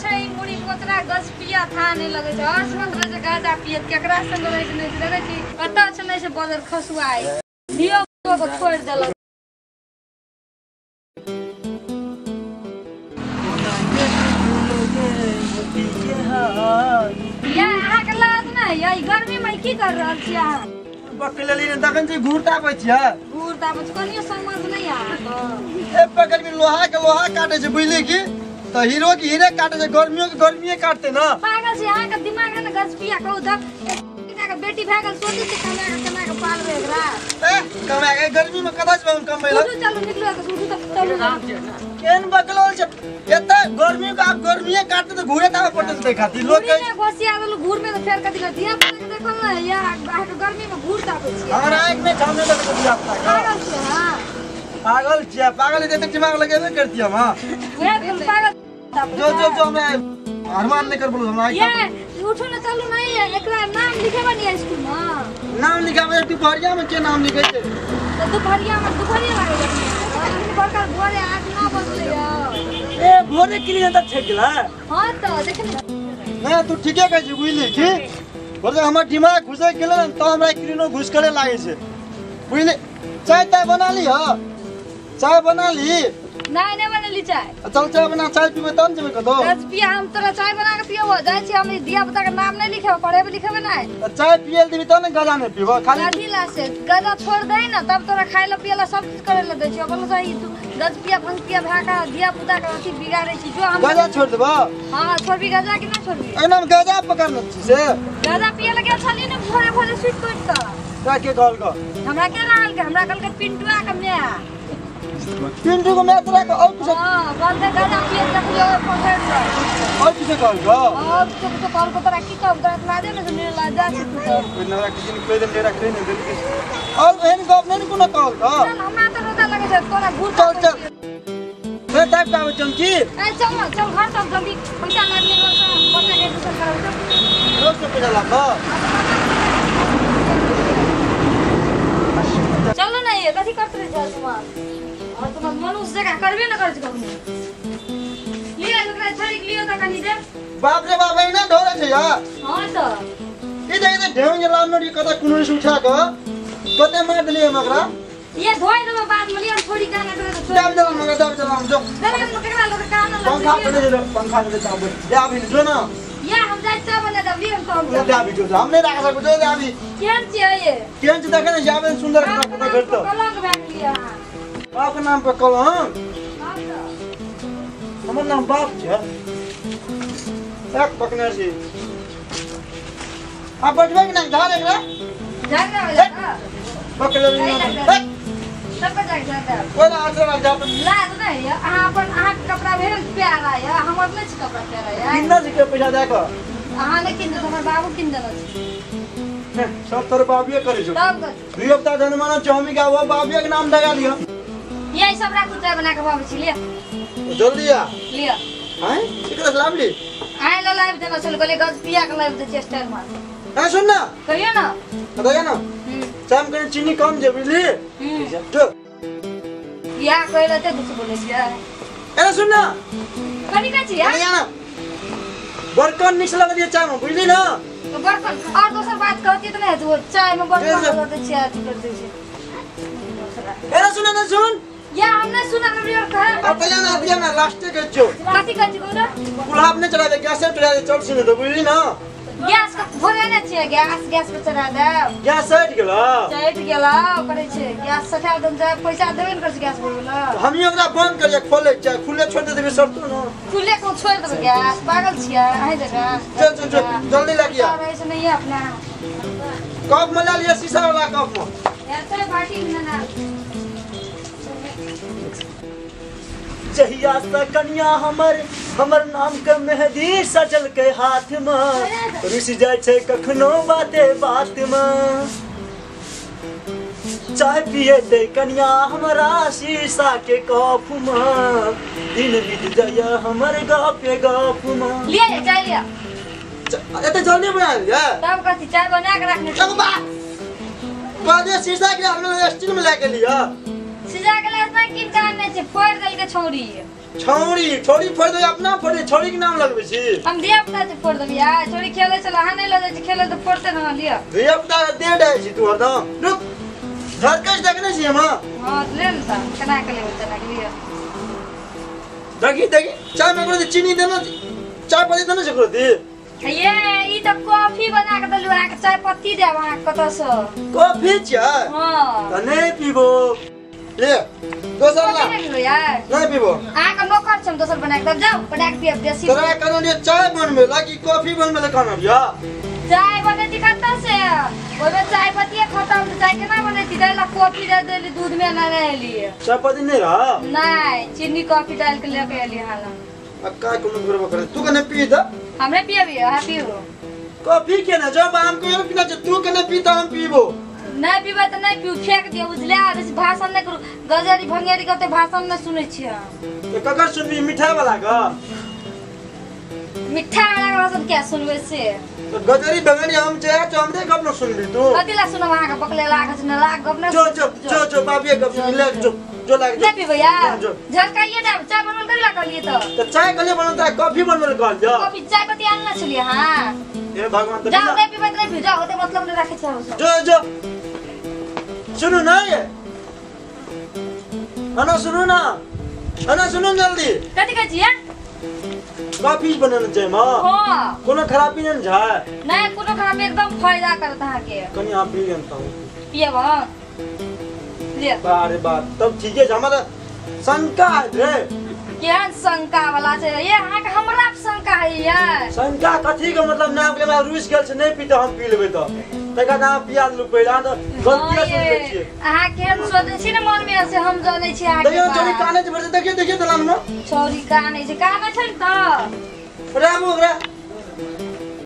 छै मुड़ी कोतरा गज पिया था नहीं लगे छै हर संग रहे छै गाजा पियत केकरा संग रहे छै नहीं लगे छै कतऽ छै नहीं छै बदर खसुआई दियो को छोड़ देलक। या अहाँ के लाज नै या गर्मी में की कर रहल छी अहाँ? बकलेली ने तखन जे घूर तापै छियै। घूर तापै छी कनियो समझ नै अहाँ। ए पकड़ में लोहा के लोहा काटे छै बुझली की त हीरो के हीरे काटे छै गर्मियों के गर्मीए काटते ना। पागल छी अहाँ के दिमाग ने गजपिया कहू त के बेटी भए गेल सोचै छी कमा के कमा के पालबै एकरा। ए कमा के गर्मी में कदा जेबै हम कमबै ल। उठू चलू निकलू त उठू त चलू। केन बकलोल छै एते गर्मी के आब गर्मीए काटते त घूरे तापे पड़ते तै खातिर लोग कह घोसिया देलु घूर में त फेर कथि ल दिया के देखल न या अहाँ के गर्मी में घूर तापै छी। हमरा आंख में सामने लग के दिया पागल छी। हां पागल छी पागल एते दिमाग लगेबे करती हम। हां उहे पागल जो जो जो हमरा अरमान नहीं कर बोलू हमरा। ये उठो न चलू नहीं एकरा नाम लिखेबा नहीं स्कूल में। नाम लिखाबे दुपहरिया में के नाम लिखे छै? त दुपहरिया में दुपहरिया लागे छै बड़का भोरे 8 9 बजले या। ए भोरे के लिए त ठेक गेला। हां त देख न ना तू ठीके कहै छी बुझली की बोले हमर दिमाग घुसै गेलै न त हमरा क्रीनो घुस करे लागे छै बुझली। चाय ताय बना ली। हां चाय बना ली। नहीं नहीं बनेली चाय। चल चाय बना चाय पीबे तब जेबे कतौ। गज पिया हम तोरा चाय बना के पियबो जाय छी हम दिया पुता के नाम नहीं लिखेबो पढ़ेबे लिखेबे नहीं। चाय पियल देबी तब ने गजा नहीं पीबो खाली कथी ला से गजा छोड़ दे ना तब तोरा खाय ला पियला सब चीज करे ला दै छी। बोलो जाई तू गज पिया भंग पिया भा का दिया पुता के अथी बिगाड़े छी जो हम गजा छोड़ देबो। हां छोड़बी गजा कि ना छोड़बी? एना हम गजा पकड़ने छी से गजा पिए लगे छली ने भोरे भोरे सुत उठ के का के कहल के हमरा के लागल के हमरा कहल के पिंटुआ के my Pintu को मैं तोरा के और कुछ। हां बोलते गजा पिए देखलियो पकड़ ले और किसे कहल के और कुछ कहल के तोरा की कहब तोरा लाजे ने सुने लाजा छी तू तो कोई नरा किसी ने कोई दिन डेरा कहि नहीं देल और एहन गप नहीं कोनो कहल के। चल हमरा त रोजा लगे छै तोरा घूर चल चल रे टाइप आबै छम की। ए चल चल घर चल जल्दी पैसा लागले बच्चा के एडमिशन कराउ चल रोज से पैसा लाग चलो ना ये कथि करत रहे छ तुम्हार और तुम मनुष्य जगह करबे न करै छै कखनो। लियो ओकरा छोड़ि के लियो त कनी दे। बाप रे बाप एना ढोरे छै यार। हां त ई दे दे ढेंग लाम नडी कता कुनो से उठा के कते मार देलिए हम ओकरा। ये धोइ देबो बाद में लियो छोड़ी के ना ढोरे छोड़ दाब जला मगर दाब जला जो दे केकरा लोग कान न पंखा पे दे पंखा दे दाब दे आबी जो ना या हम जाय चाय बना देब लियो हम दे आबी जो हम नहीं राख सको जो दे आबी। केहन छियै ये केहन छै देखे ने जाबे सुंदर कपड़ा भेटतो कलंक भए गेलियै अहाँ। बाप के नाम पर कलंक? हमर नाम बाप छै। एक बकने छी आ बैठबै कि नहीं झाड़ एकरा झाड़ ना होला बकले नहीं सब के जाय झाड़ कोई ना आचरा जा लाज नहीं है अहाँ अपन अहाँ के कपड़ा भेल प्यारा है हमर नहीं छै कपड़ा प्यारा है। किन्ना जी के पैसा दे के अहाँ नहीं किन हमर बाबू किन देलक सब तोर बाबूए करै छौ तब दुई हफ्ता जनमाना चौमी का वो बाबूए के नाम लगा लियो। ये सब राखू चाय बना के बाबू छी लिया जल्दी आ लिया। हैं एकरा लाभ ली आइ ल लाइव देना चल गले गज पिया के लाइव दे चेस्टर मार। हां सुन ना कहियो ना बताइए ना चाय में कनी चीनी कम जे बुझली जो या कहला ते कुछ बोले छियै। अरे सुन ना कनी का छी या ना बर्तन निक लगा दिए चाय में बुझली ना तो बर्तन और दोसर बात कहती त नहीं तो चाय में बर्तन लगा दे छियै अथी कर दे छै। अरे सुन ना सुन या हमने सुना हमरे और कहा अब ना दिया ना लास्ट के छो कथि कथि कहू गुलाब ने चढ़ा दे गैस पे चढ़ा दे चल सुन तो बुझली ना गैस के भोरे ने छियै गैस गैस पे चढ़ा दे गैस सट गेला सट गेला करै छै गैस सटा दम जा पैसा देबे ने करै छै गैस भरबे ला हम ही ओकरा बंद करिए खोले चाहे खुले छोड़ दे देबे शर्तो न खुले को छोड़ देबे गैस पागल छियै अहीं जगह चल चल चल जल्दी लागिया ऐसे नहीं है अपना कप में ला लिया शीशा वाला कप में यार चाय बाटी में ना। जहिया से कनिया हमर हमर नाम के मेहंदी सजल के हाथ में रुसि जाय छै कखनो बाते बात में चाय पिए दे कनिया हमरा शीशा के कप में दिन बीत जाय हमर गपे गप में। लिया चाय लिया एते जल्दी बना लिया तब कथि चाय बना के रखने एगो बात बादे शीशा के हम स्टील में लाके लिया शीशा के लाज ना किन कान नै छै फोड़ देल के छौरी। छौड़ी छौड़ी फोड़ दे अपना फोड़ दे छौड़ी के नाम लगबै छी। हम धिया पुता छै फोड़ देबै यार छौड़ी खेलै छल अहाँ नहि लऽ जाइ छी खेलै तऽ फोड़ते ने लिअ। धिया पुता दे दे छी तू हरदम रुक झरकस देखने छी हम। हां ले ने त केना के लेबै तेना के लिअ। देखी देखी चाय में एकरो चीनी देना चाय पत्ती देना छै एकरो दी। ये ई त कॉफी बना के देलु अहाँ के चाय पत्ती देब अहाँ कतऽ से कॉफी चाय। हां त नहीं पीबो ले दोसर ला नहीं पीबो अहाँ के नौकर छी हम दोसर बना के देब जाउ बना के पियब देसी। तोरा कहनो लिए चाय बनबे ला कि कॉफी बनबे ला कहनो लिया? चाय बनैती कतऽ से ओहिमे चाय पत्ती खतम त चाय केना बनैती दै ला कॉफी दे देली दूध में ना रहली चाय पत्ती नहीं रहा नहीं चीनी कॉफी डाल के लेके एली हां। अब का कोनो करबो करे तू कने पी the हमरे पियबी अहाँ पीबो कॉफी के ना जब हम को पीना छै तू कने पी त हम पीबो। नहीं पीबै त नहीं पीऊ फेंक दियो बुझले। बेसी भाषण नहीं करू गजरी भंगेरी के भाषण नहीं सुनै छियै। त ककर सुनबी मिठाई वाला के? मिठाई वाला के भाषण क्या सुनबै से? त गजरी भंगेरी हम जे त हमरे गप न सुनबी तू कथि ला सुनब अहाँ के बकले लाग छै न लाग गप न जो जो जो जो बाबी गप सुन ले जो जो लाग नहीं पीबै यार झलकाइए देब चाय बनबल कथि ला कहलियै त चाय कहलियै बनल त कॉफी बनबल कहलियै कॉफी चाय पत्ती आनने छलियै। हां हे भगवान त जाओ नहीं पीबै त नहीं पीऊ जाओ ओते मतलब नहीं राखै छै हम सब। जो जो सुनू ना ये अना सुनू ना अना सुनू जल्दी कथि कहै छियै? कॉफी बनल छै मां। हां कोनो खराबी नहीं छै नहीं कोनो खराबी एकदम फायदा करत अहाँ के। कनी आप पी लेन त पियब ले बारे बात तब ठीक है हमरा शंका रे। केहन शंका वाला छै ये अहाँ के हमरा शंका है यार। शंका कथी के मतलब नाम के हमरा रुस गेल छै नहीं पीते हम पी लेबै त तका नाम पिया लू पहिला त गलती सुन लै छियै। अहाँ केहन सोचै छी ने मन में से हम जानै छी अहाँ के। देखियौ छौड़ी कानै छै देखियौ देखियौ दलान में छौड़ी कानै छै कानै छै ने त रामू ओकरा